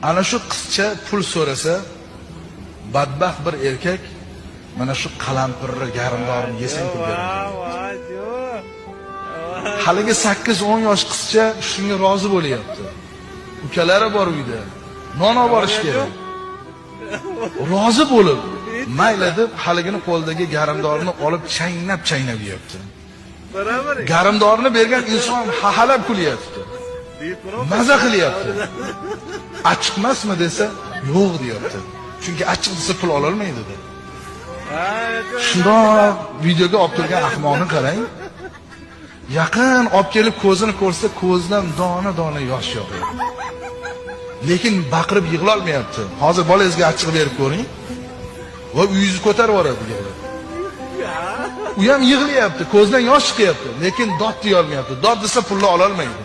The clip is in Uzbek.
Ana shu qizcha pul so'rasa, badbaxt bir erkak mana shu qalampirni garmdorini yesang pul beraman. Haligi 8-10 yosh qizcha shunga rozi bo'lyapti. Ukalari bor uyda. Non olib borish kerak. Rozi bo'lib, mayli deb haligini qo'lidagi garmdorini olib chaynab-chaynab yeyapti. Garmdorini bergan inson hahalab kulyapti. Maza qilyapti. Achchiq emasmi desa, yo'q deyapti. Chunki achchiq desa pul ola olmaydi dedi. Shundoq videoga olib turgan ahmoqni qarang. Yaqin olib kelib ko'zini ko'rsa, ko'zidan dona-dona yosh yoqyapti. Lekin baqirib yig'la olmayapti. Hozir bolangizga achchiq berib ko'ring. Va uyingizni ko'tarib yuboradi yig'lab. U ham yig'layapti, ko'zidan yosh chiqyapti, lekin dod deya olmayapti. Dod desa pulni ola olmaydi.